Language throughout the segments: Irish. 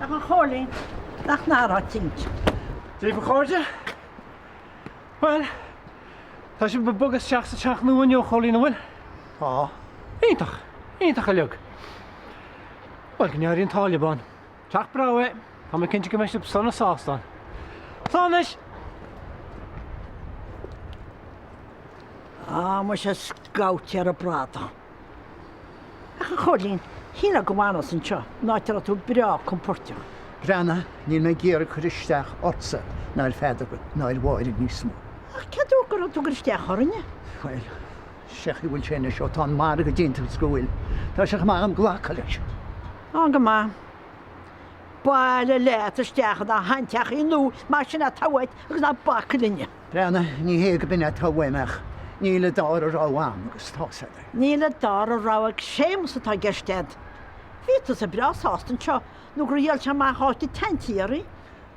Ach a Chóilín, nach n-athróidh tint. Dia daoibh a chairde. Bhuel, tá sibh ag bogadh isteach sa teach nua inniu, a Chóilín, an bhfuil? Tá. Iontach! Iontach uilig. Bhuel, go n-éirí an t-ádh libh ann. Teach breá é. Tá mé cinnte go mbeidh sibh sona sásta ann. Slán anois! Á, muise scabhtéir an bradán. Ach a Chóilín, shílfeá go bhfanfá anseo, in áit a raibh tú breá compóirteach. Breathnaigh, níl mé ag iarraidh cur isteach ortsa ná ar Pheadar ná ar Mháire níos mó. Ach cé dúirt go raibh tú ag cur isteach orainne? Bhuel, sé chaoi a bhfuil sé anois, ó tá an margadh déanta agus go bhfuil, tá sé chomh maith agam glacadh leis. Á, go maith. Bailigh leat isteach i do sheanteachín nua más sin atá uait agus ná bac linne. Breathnaigh, ní hé go b'in atá uaim ach níl an dara rogha a'm agus tá's a'd é. Níl an dara rogha ag Séamus atá i gceist a'd. Bhí tusa breá sásta anseo nó gur dhíol sé amach áit an tseantiarraí.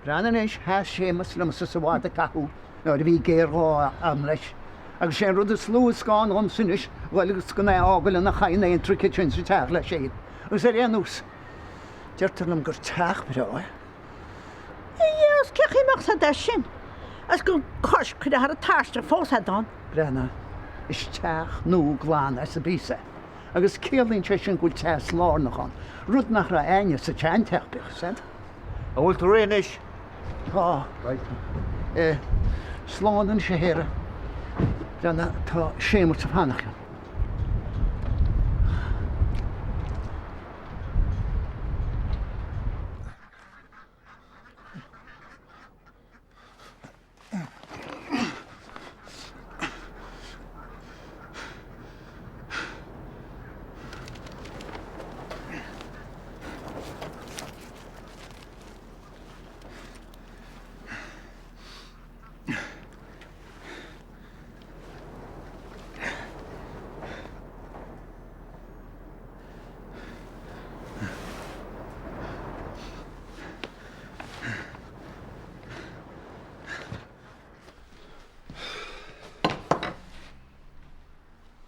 Breathnaigh anois, sheas Séamus liomsa sa bhfad a caitheadh nuair a bhí géarghá a'm leis. Agus sé an rud is lú is gá dhomsa anois dhul agus gan é a fhágáil ina chadhan aontraic ansin sa teach leis féin. Agus ar aon nós, deirtear liom gur teach breá é. Agus cé chaoi a mbeadh 's a'd é sin? Agus gan cois curtha thar an tairseach fós a'd ann. Breathnaigh, is teach nua glan as an bpíosa é, agus ciallaíonn sé sin go bhfuil teas lárnach ann, rud nach raibh a'inne sa tseanteach, bíodh 'fhios a'd. An bhfuil tú réidh anois? Tá, right. Eh, slán anois a Shéara. Breathnaigh, tá Séamus ag fanacht liom.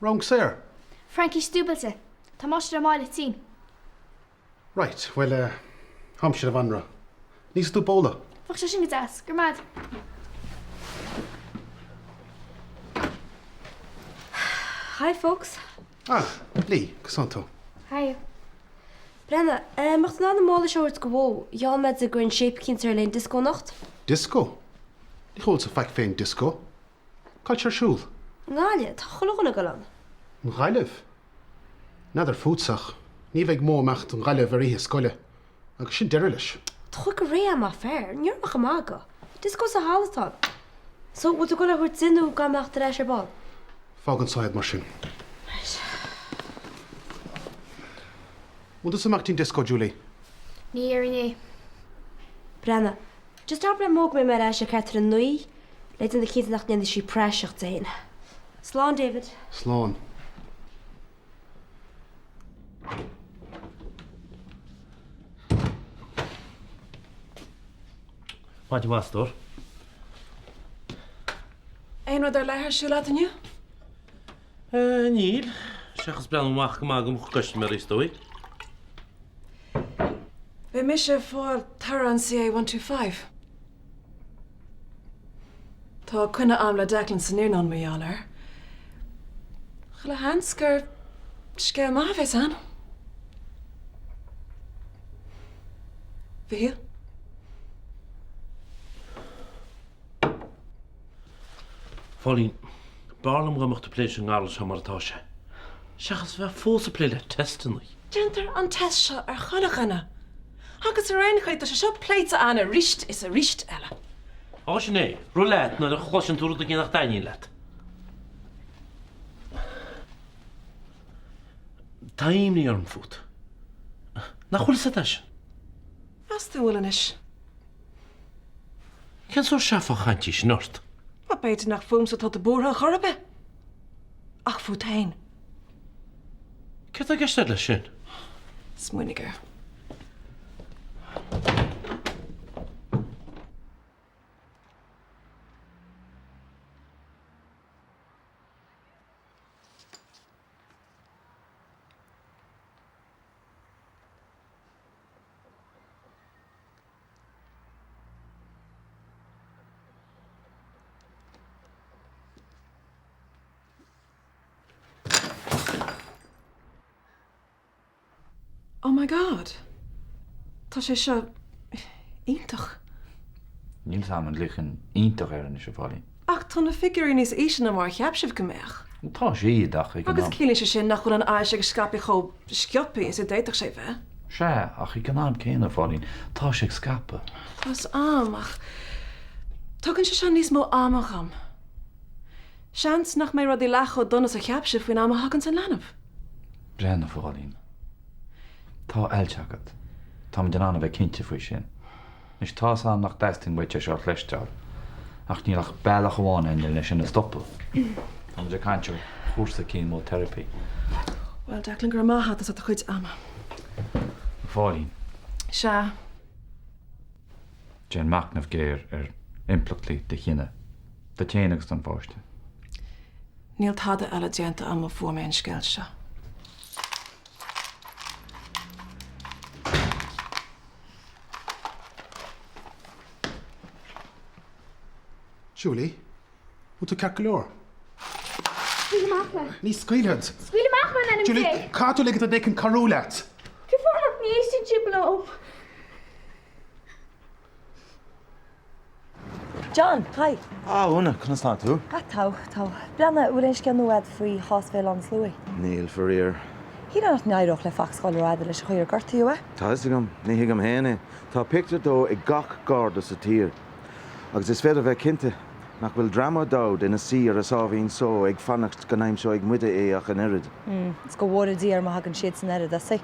Rang saor. Fraincis dúbailte. Tá Máistir Ó Máille tinn. Right, bhuel eh, táimse ar an An íosfaidh tú babhla? Bheadh sé sin go deas. Go raibh maith agat. Hi folks. Ah, Lee, conas tánn tú? Hi. Brenna, eh, mbeadh tú in ann an mála seo a thabhairt do Mhó, gheall mé di go gcuirfinn shape eicínt uirthi le haghaidh an disco anocht. Disco? Ní chualamsa faic fén disco. Cá bhfuil sé ar siúl? I nGaillimh, tá chuile dhuine ag dul ann. An Ghaillimh? N'fheadar fútsa ach ní bheidh Mó ag imeacht don Ghaillimh ar oíche scoile agus sin deireadh leis. Tóg go réidh é mar fear, ní raibh ach ag magadh. Disco sa halla atá ann. So, bhfuil tú ag dul é a thabhairt di nó gan mé a theacht ar ais ar ball? Fág anso iad mar sin. Right. Bhfuil tusa ag imeacht dtí'n disco, Julie? Ní dhéarfainn é. Brenna, just abair le Mó go mbeidh mé ar ais ag ceathrú a 9 le déanamh cinnte nach ndéanfaidh sí praiseach di féin. Slán, David. Slán. Maidin mhaith, a stór. Aon rud ar leith ar siúl agat inniu? Níl, seachas breathnú amach go maith do mo chustaiméirí, is dóigh. Beidh mise ag fáil toradh an CA 125. Tá coinne a'm le Declan san iarnóin mar gheall air. Chuile sheans gur scéal maith a bheas ann. Mhichíl? Phóilín, b'fhearr liom dá mbeadh tú ag plé leis an ngalar seo mar atá sé, seachas a bheith fós ag plé le teisteanna. Déantar an test seo ar chuile dhuine. Agus ar aon chaoi, tá sé seo pléite a'ainn aríst is aríst eile. Á, sin é. Rith leat nuair a chloiseann tú rud éigin nach dtaitníonn leat. Tá imní orm fút. Nach bhfuil fhios agat é sin? Meas tú an bhfuil anois? Cén sórt seafáid chainte í sin ort? Bhuel, b'fhéidir nach fúmsa atá tú buartha ar chor ar bith. Ach fút féin. Céard tá i gceist agat leis sin? Smaoinigh air. Oh my God! Tá sé seo iontach. Níl 's a'm an glaofainn iontach air anois, a Phóilín. Ach tá na figiúirí níos ísle ná mar a cheap sibh go mbeadh. Tá siad, ach ag an Agus am. ciallaíonn sé sin nach bhfuil an ailse ag scaipeadh chomh sciobtha is a d'fhéadfadh sé bheith. Sea, ach ag an am céanna, a Phóilín, tá sé ag scaipeadh. Tá's a'm, ach tugann sé seo níos mó ama dhom. Seans nach mbeidh rudaí leath chomh dona is a cheap sibh faoin am a thaganns an leanbh. Breathnaigh, a Phóilín. Tá ailse agat. Táimid in ann a bheith cinnte faoi sin. Anois, tá's a'm nach dteastaíonn uait é seo a chloisteáil, ach níl ach bealach amháin ann lena sin a stopadh. Táimid ag caint ar chúrsa címóteiripe. Bhuel, Declan, go raibh maith agat as do chuid ama. A Phóilín. Sea. Déan machnamh géar ar impleachtaí do chinnidh, duit féin agus don pháiste. Níl tada eile déanta a'm ó fuair mé an scéal seo. Julie, bhfuil tú ceart go leor? Scaoil amach mé. Ní scaoilfead. Scaoil amach mé in ainm Dé! Julie, caithfidh tú ligean do dhuine éicint cabhrú leat. Cén fáth nach n-éisteann sibh liom? John, Hi. Ah, Úna, conas tá tú? Ah, tá, tá. Breathnaigh, an bhfuil aon scéal nua agat faoi chás Bhéal Átha na Sluaighe? Níl, faraor. Shílfeá nach n-éireodh le Fox dhul rófhada leis an chaoi ar gortaíodh é. Tá fhios agam, ní thuigim féin é. Tá pictiúr dó ag gach garda sa tír. Agus is féidir bheith cinnte nach bhfuil dream O'Dowd ina suí ar a sáimhín só ag fanacht go n-aimseoidh muide é ach an oiread. Hmm, is go bhfóire Dia air má thagann siad san oiread as é.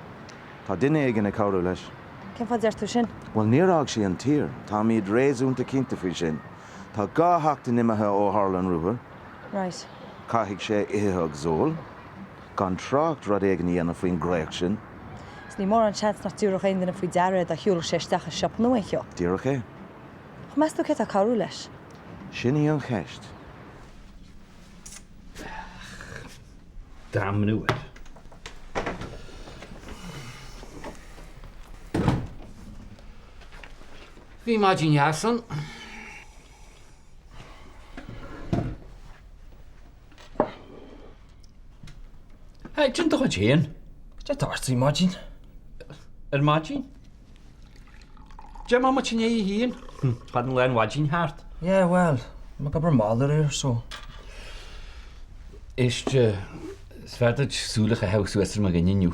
Tá duine éigin ag cabhrú leis. Cén fáth a deir tú sin? Bhuel, níor fhág sé an tír. Táimid réasúnta cinnte faoi sin. Tá 2 sheachtain imithe ó tharla an ruathar. Right. Caithfidh sé ithe agus ól, gan trácht rud éigin a dhéanamh faoin gcréacht sin. Is níl mórán seans nach dtabharfadh aon duine faoi deara é dá shiúlfadh sé isteach i siopa nó aon cheo. Díreach é. Ach meas tú cé atá ag cabhrú leis? Sin í an cheist. Damnú air. Bhí maidin dheas ann. Hey, cén do chuid féin? Cad é atá ort ar maidin? Ar maidin? Deich mbomaite i ndiaidh a haon. Chan fhuil aon mhaidin thart. Yeah, bhuel, tá mé ag obair mall aréir, so. Éist, is fearr duit súil a chaitheamh suas ar mo dhuine inniu.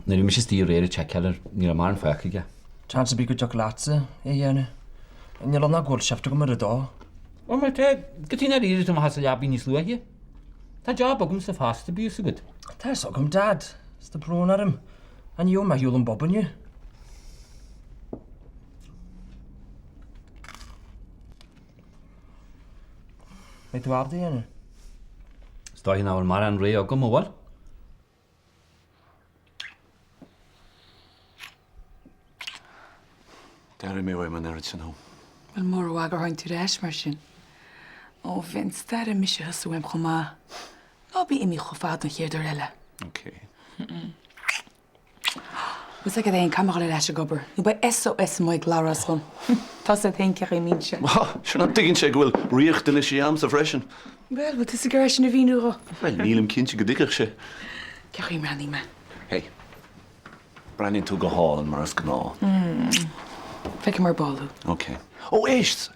Nuair a bhí mise istigh aréir ag tseiceáil air, ní raibh mórán fágtha aige. Chance ar bith go dtiocfadh leatsa é a dhéanamh. Níl ann ach go bhfuil shift agam ar a dó. Bhuel, má tá, cad chuige nár éirigh tú amach as an leabaidh níos luaithe? Tá job agamsa fosta, bíodh 'fhios agat. Tá 'fhios agam, Dad. Is tá brón orm. Ní gheobhaidh mé ar shiúl an bpub inniu. Mbeidh tú ábalta a dhéanamh? Is dóigh nach bhfuil mórán rogha agam, an bhfuil? D'airigh mé uaim an oiread sin thú. Bhuel, mór an mhaith gur tháinig tú ar ais mar sin. Ó, Vince, d'airigh mise thusa uaim chomh maith. Ná bí imithe chomh fada an chéad uair eile. Ok. Bhfuil 's agat féin, caithfidh mé dhul ar ais ag obair, nó beidh SOS amuigh ag Labhrás dhom. Tá 's agat féin cén chaoi a mbíonn sé. Sure nach dtuigeann sé go bhfuil riachtanaisí a'msa freisin. Bhuel, bhfuil tusa ag iarraidh sin a mhíniú dho? Bhuel, nílim cinnte go dtuigfeadh sé. Cén chaoi a mbreathnaím mé? Hey, breathnaíonn tú go hálainn mar is gnáth. Feicfidh mé ar ball thú. Ok. Ó, éist!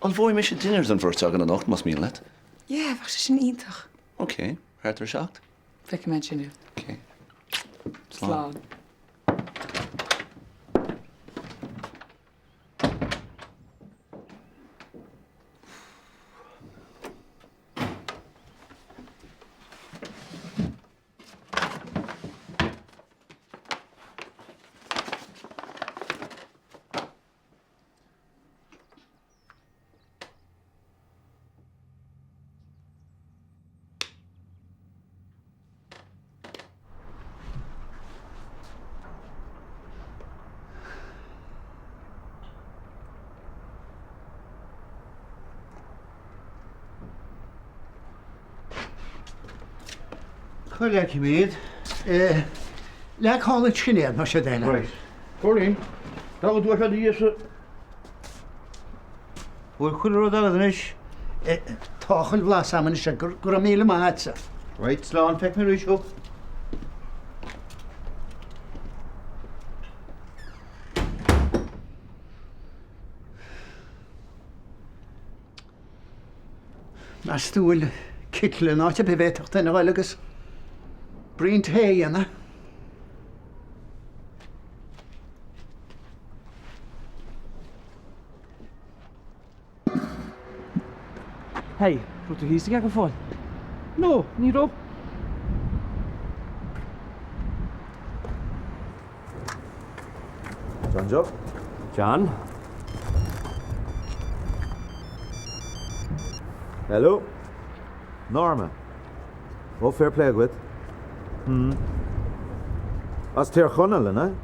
Ullmhóidh mise dinnéar don bheirt againn anocht, más mian leat. Yeah, bheadh sé sin iontach. Ok, thart ar a seacht? Feicfidh mé ansin thú. Ok. Slán. Cá leagfaidh mé iad? Leag thall ansin iad, más é do thoil. Right. Cóilín, tá go dtuairfead a Íosa. Bhfuil chuile rud agat anois? Tá chuile bhlas a'm anois, go raibh míle maith a'dsa. Right, slán, feicfidh mé arís thú. Meas tú an bhfuil citeal in áit ar bith a bhféadfadh duine a dhul agus braon tae a dhéanamh? Hey, raibh tú thíos aige go fóill? No, ní raibh. John Joe. John. Hello. Norma. Ó, fair play agat. Hmm. As Tír Chonaill, an ea?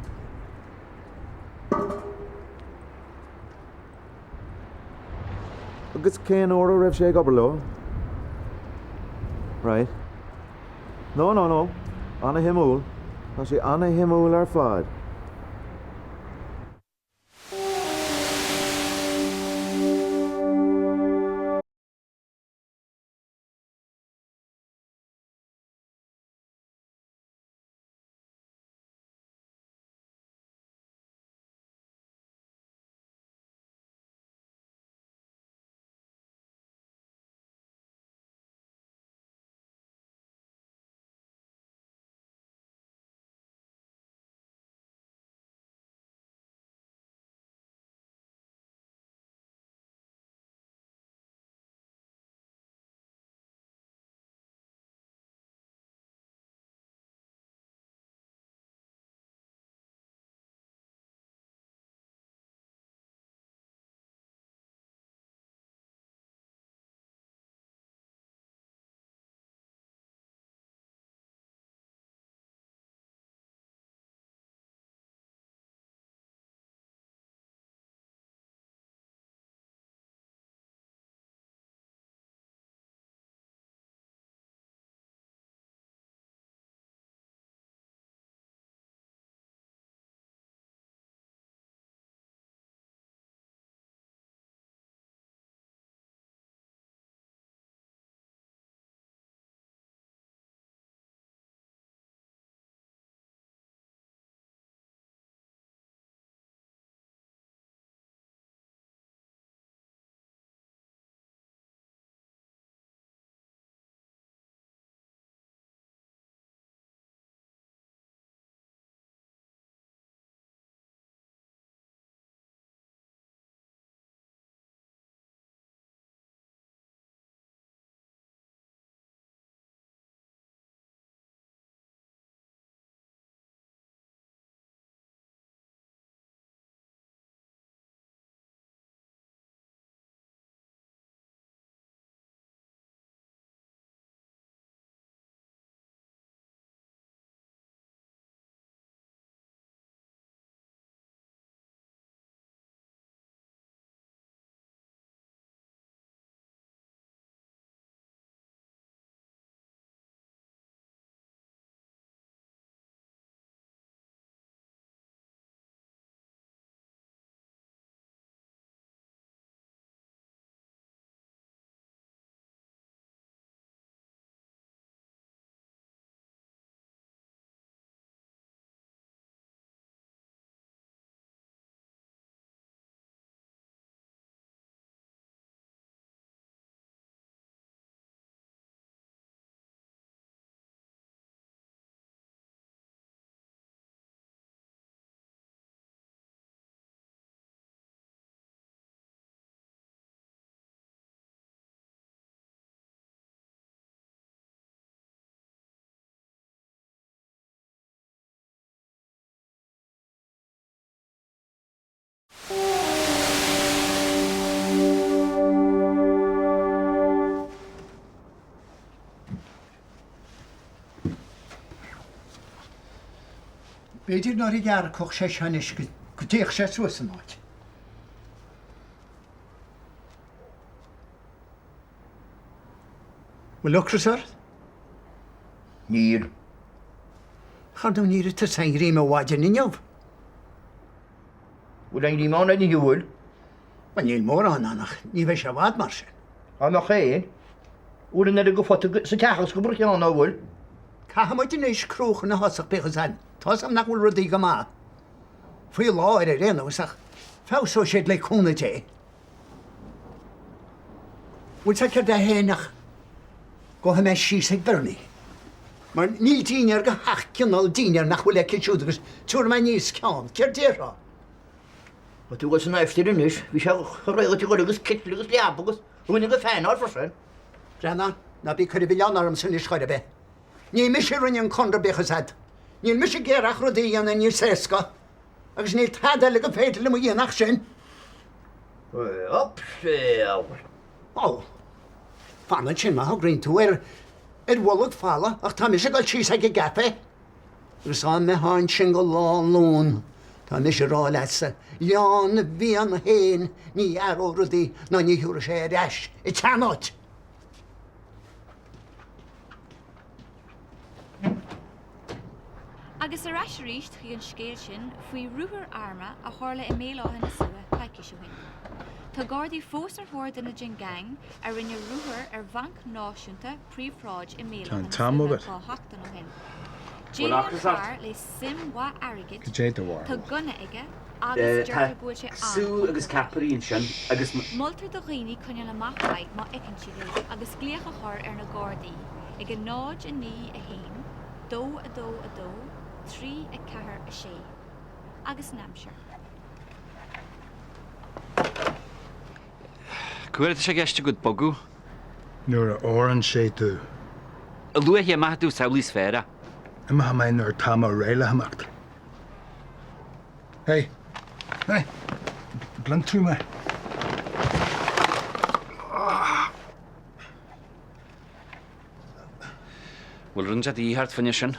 Agus cén uair a raibh sé ag obair leo? Right. No, no, no. Ana-shuimiúil. Tá sé ana-shuimiúil ar fad. B'fhéidir nuair a dhearcfadh sé seo anois go dtéadh sé suas san áit. Bhfuil ocras ort? Níl. Ar ndóigh níor ith tusa aon ghreim ó mhaidin inniu. Bhfuil aon ghreim ann ar an bhfuil? Bhuel, níl mórán ann ach ní bheidh sé i bhfad mar sin. Á nach é? Bhfuil an oiread de phota sa teach agus go bruithfí ann, an bhfuil? Caithfidh muid anois cruachan a thosach bíodh a fhios a'inn. Tá's a'm nach bhfuil rudaí go maith faoi láthair ar aon nós ach feabhsóidh siad le cúnamh Dé. Bhfuil 's agat céard é féin ach gabhfaidh mé síos ag Bernie. Mar níl dinnéar go ach cineál dinnéar nach bhfuil aici siúd agus tabharfaidh mé aníos ceann. Céard déarfá? Tá tú ag dul san aistear anois. Bhí sé chomh réidh duit a dhul agus citeal agus leaba agus ruainne de fan a fháil freisin. Breathnaigh, ná bí ag cur an mhilleáin ormsa anois chor ar bith. Ní mise a rinne an conradh bíodh 'fhios a'd. Níl mise ag iarraidh ach rudaí a dhéanamh níos éasca. Agus níl tada eile go féidir liom a dhéanamh ach sin. Op, séal. Ó, fan ansin má thograíonn tú ar ar bholg folamh ach tá mise ag dul síos ag an gcafé. Agus dá mbeifeá ansin go Lá Luain, tá mise ag rá leatsa, lena mhian féin ní athróidh rudaí ná ní thiúrfaidh sé ar ais an tseanáit. Agus ar ais arís chuig an scéal sin faoi ruathar armtha a tharla i mBéal Átha na Sluaighe coicís ó shin. Tá Gardaí fós ar thóir duine den gang a rinne ruathar ar Bhanc Náisiúnta Príomhshráid i mBéal Tá Átha an na t-am Sluaighe agat. 2 sheachtain ó shin. Bhfuil D'éalaigh an ocras ort? fear le suim mhaith airgid, Cad é do bharúil? tá gunna aige agus Tá deirtear go bhfuil sé sú agus an-chontúirteach. ceapairí ansin agus. Moltar do dhaoine coinneáil amach uaidh má fheiceann siad é agus glaoch a chur ar na Gardaí ag 0 9 1 2 2 2 3 4 6. Agus an aimsir. Cá huair atá sé i gceist agat bogadh? Nuair a oireann sé domh. A luaithe a imeoidh tú samhlaigh is fearr é. Imeoidh mé nuair atá mé réidh le himeacht. Hey! Hey! Bhliuch tú mé. Bhfuil rud inteacht de dhíth ort fá choinne sin?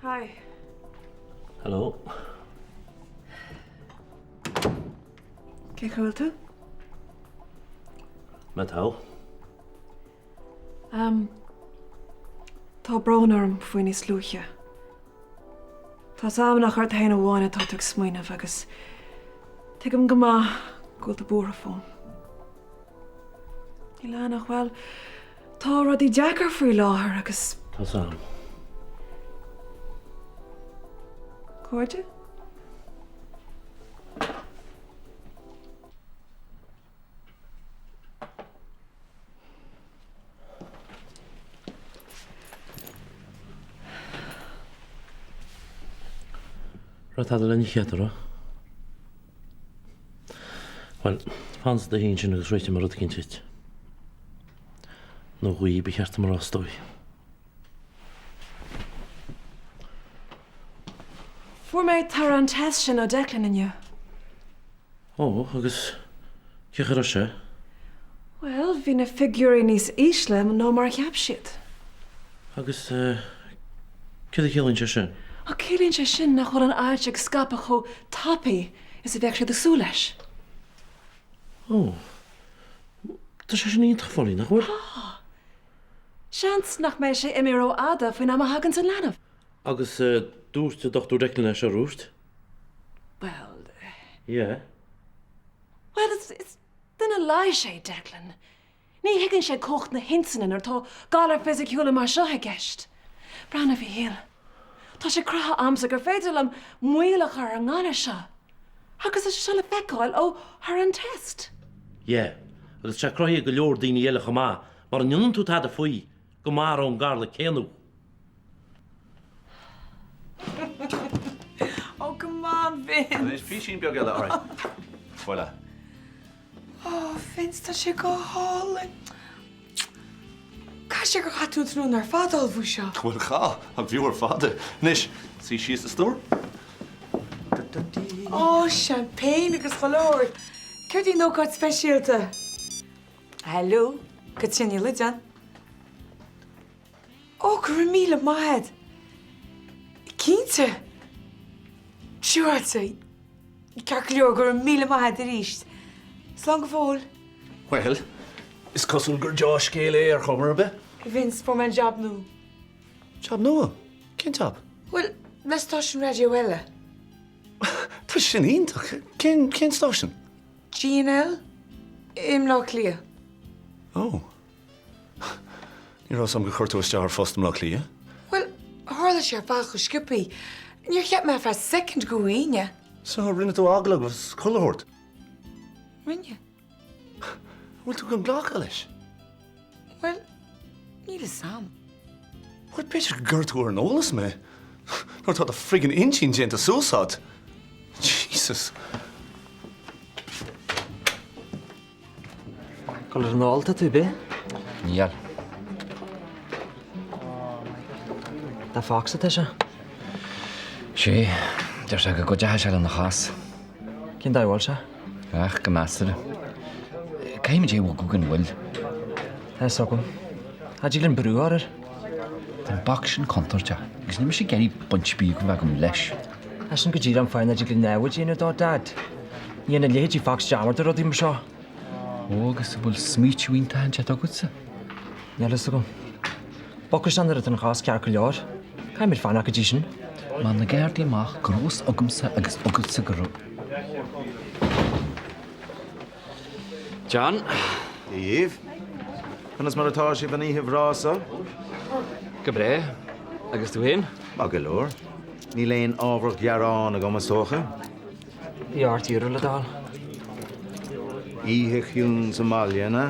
Hi. Hello. Cén chaoi a bhfuil tú? Mé togha. Um, tá brón orm faoi níos luaithe. Tá's a'm nach ort féin amháin atá tú ag smaoineamh agus tuigim go maith go bhfuil tú buartha fúm. Níl ann ach, bhuel, tá rudaí deacair faoi láthair agus. Tá's a'm. Cairde? Raibh tada lena chéad a rá. Bhuel, fan sa do shuí ansin agus réiteoidh mé rud eicínt duit. Nó dhaoibh, ba cheart dom a rá is dóigh. Fuair mé toradh an test sin ó Declan inniu. Ó, agus cén chaoi a raibh sé? Bhuel, bhí na figiúirí níos ísle ná mar a cheap siad. Agus céard a chiallaíonn sé sin? Ó, ciallaíonn sé sin nach bhfuil an ailse ag scaipeadh chomh tapaidh is a bheadh siad ag súil leis. Ó, tá sé sin iontach, a Phóilín, nach bhfuil? Tá. Seans nach mbeidh sé imithe rófhada faoin am a thaganns an leanbh. Agus dúirt an Dr Declan é seo, dúirt? Bhuel. Yeah. Bhuel, is duine leighis é Declan. Ní thuigeann sé cumhacht na hintinne nuair atá galair fisiciúla mar seo i gceist. Breathnaigh, a Mhíchíl. Tá sé cruthaithe a'msa gur féidir liom moill a chur ar an ngalar seo. Agus tá sé seo le feiceáil ó thoradh an test. Yeah. Agus tá sé cruthaithe ag go leor daoine eile chomh maith, mura ndéanann tú tada faoi, go maróidh an galar céanna thú. Oh, come on, Vince. Anois písín beag eile, alright. Voilà. Oh, Vince, tá sé go hálainn. Caithfidh sé gur chaith tú an tráthnóna ar fad ag ullmhú seo. Bhuel, chaith, ach b'fhiú ar fad é. Anois, suigh síos a stór. Oh, champagne agus go leor. Céard í an ócáid speisialta? Hello, Caitríona Ní Loideáin. Ó, go raibh míle maith agat. Cinnte. Siúráilte. Ceart go leor, go raibh míle maith agat arís. Slán go fóill. Bhuel. Is cosúil gur deá-scéal é ar chuma ar bith. Vince, fuair mé an jab nua. Jab nua? Cén jab? Bhuel, le stáisiún raidió eile. Tá sin iontach! Cén, cén stáisiún? GNL? I mBleá Cliath. Ó. Ní raibh 'fhios a'm gur chuir tú isteach ar phost i mBleá Cliath. Bhuel, tharla sé ar fad chomh sciobthaí. Níor cheap mé ar feadh soicind go bhfaighinn é. So, rinne tú agallamh agus chuile shórt? Rinne. An bhfuil tú chun glacadh leis? Bhuel, níl 'fhios a'm. Bhuel, b'fhéidir go gcuirfidh tú ar an eolas mé nuair atá do friggin intinn déanta suas a'd. Jesus. Dul ar an ól tá tú, bith? Níl. Le Fox atá sé. Sé, deir sé go gcuideoidh sé lena chás. Cén dóigh a bhfuil sé? Ach, go measartha. Caithfimid é a bhogadh gan mhoill. Tá fhios agam. Cha dtig linn brú a chur air. Tá an boc sin contúirteach agus níl mise ag iarraidh baint ar bith a bheith agam leis. Tá sin go díreach an fáth nach dtig linn namhaid a dhéanamh dó, Dad. Ní dhéanann leithéidí Fox dearmad ar rudaí mar seo. Ó, agus an bhfuil smaoitiú iontach inteacht agatsa? Níl fhios agam. Bogfaidh sé nuair atá an chás ceart go leor. Caithfimid fanacht go dtí sin. Má na Gardaí amach go raibh fhios agamsa agus agatsa go raibh. John. Dia dhaoibh. Conas mar atá sibh an oíche bhreá seo? Go breá. Agus tú féin? Maith go leor. Níl aon ábhar gearáin agam is dócha. Bhí ort euro le do thoil. Oíche chiúin sa mbaile, an ea?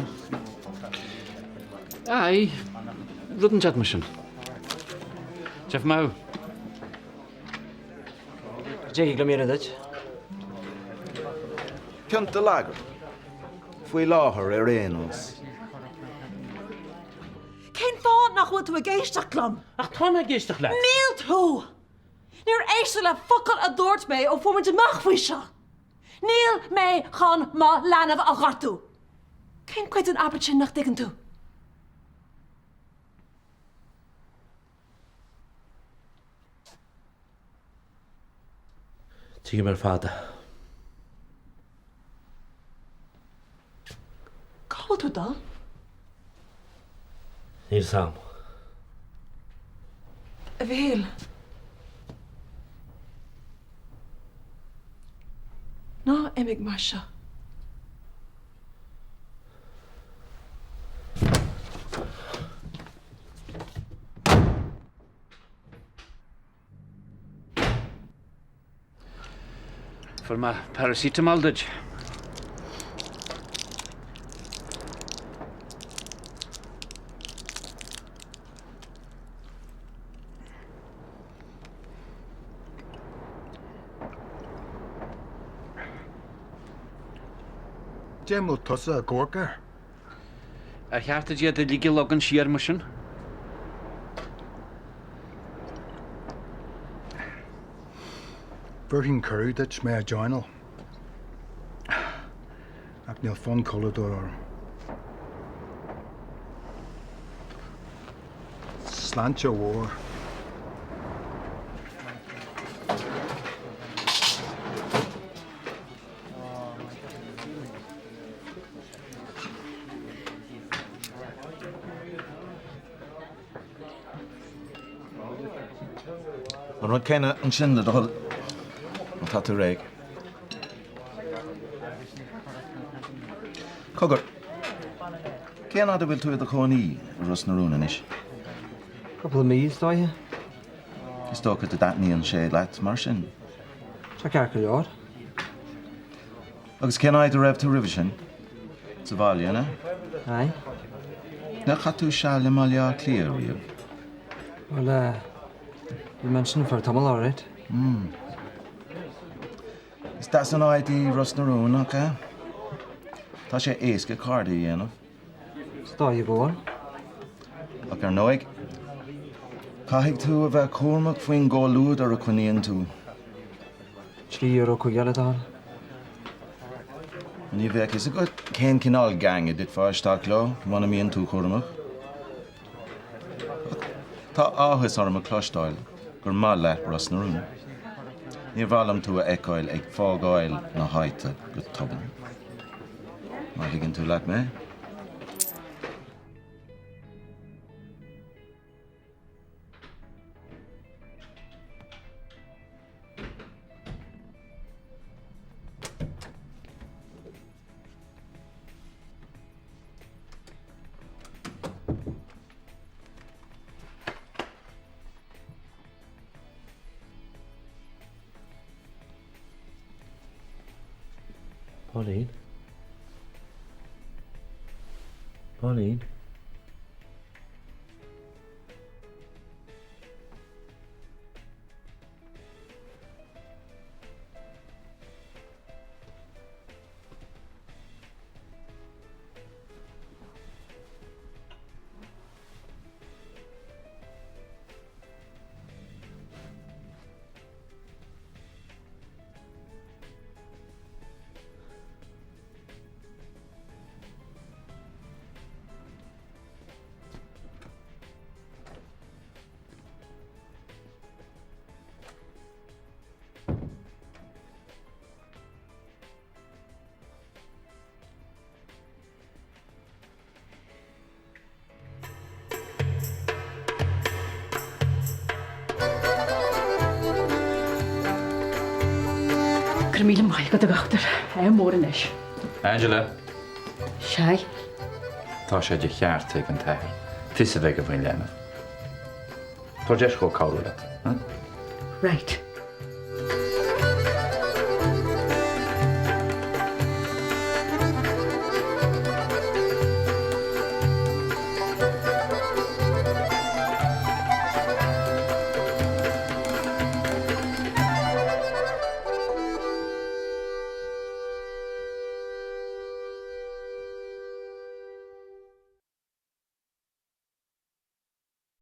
Aye, rud inteacht mar sin. Jeff maith thú. Cad é a thig liom a dhéanamh duit? Pionta lager. Faoi láthair ar aon nós. Cén fáth nach bhfuil tú ag éisteacht liom? Ach tá mé ag éisteacht leat. Níl tú! Níor éist tú le focal a dúirt mé ó fuair muid amach faoi seo. Níl mé chun mo leanbh a ghortú. Cén cuid den abairt sin nach dtuigeann tú? Tuigim ar fad. Cá bhfuil tú ag dul? Níl 'fhios a'm. A Mhichíl. Ná imigh mar seo. Fuair mé paracetamol duit. Cad é an bhfuil tusa ag amharc air? Ar cheart duit iad uilig a leagan siar mar sin? Bhéarfainn cuireadh duit mé a joináil, ach níl fonn codladóra orm. Sláinte mhór. An rud céanna ansin le do thoil, má tá tú réidh. Cogar, cén fhad a bhfuil tú i do chónaí i Ros na Rún anois? Cúpla mí, is dóiche. Is dócha go dtaitníonn sé leat mar sin. Tá ceart go leor. Agus cén áit a raibh tú roimhe sin? Sa bhaile, an ea? Aye. Níor chaith tú seal i mBaile Átha Cliath riamh? Bhuel, eh, bhí mé ansin for tamall alright. Mm. Is deas an áit í Ros na Rún, nach ea? Tá sé éasca cairde a dhéanamh. Is dóigh go bhfuil. Ach ar ndóigh, caithfidh tú a bheith cúramach faoin gcomhluadar a choinníonn tú. €3 50 le do thoil. Ní bheadh fhios agat cén cineál gang a dtitfeá isteach leo muna mbíonn tú cúramach. Ach tá áthas orm a chloisteáil gur maith leat Ros na Rún. Níor mhaith liom tú a fheiceáil ag fágáil na háite go tobann. Má thuigeann tú leat mé. Pauline? Pauline? Go raibh míle maith agat a dhochtúir. Ádh mór anois. Angela. Sea. Tá sé de cheart ag an t-athair fios a bheith aige faoin leanbh. Tabhair deis dhó cabhrú leat. Right.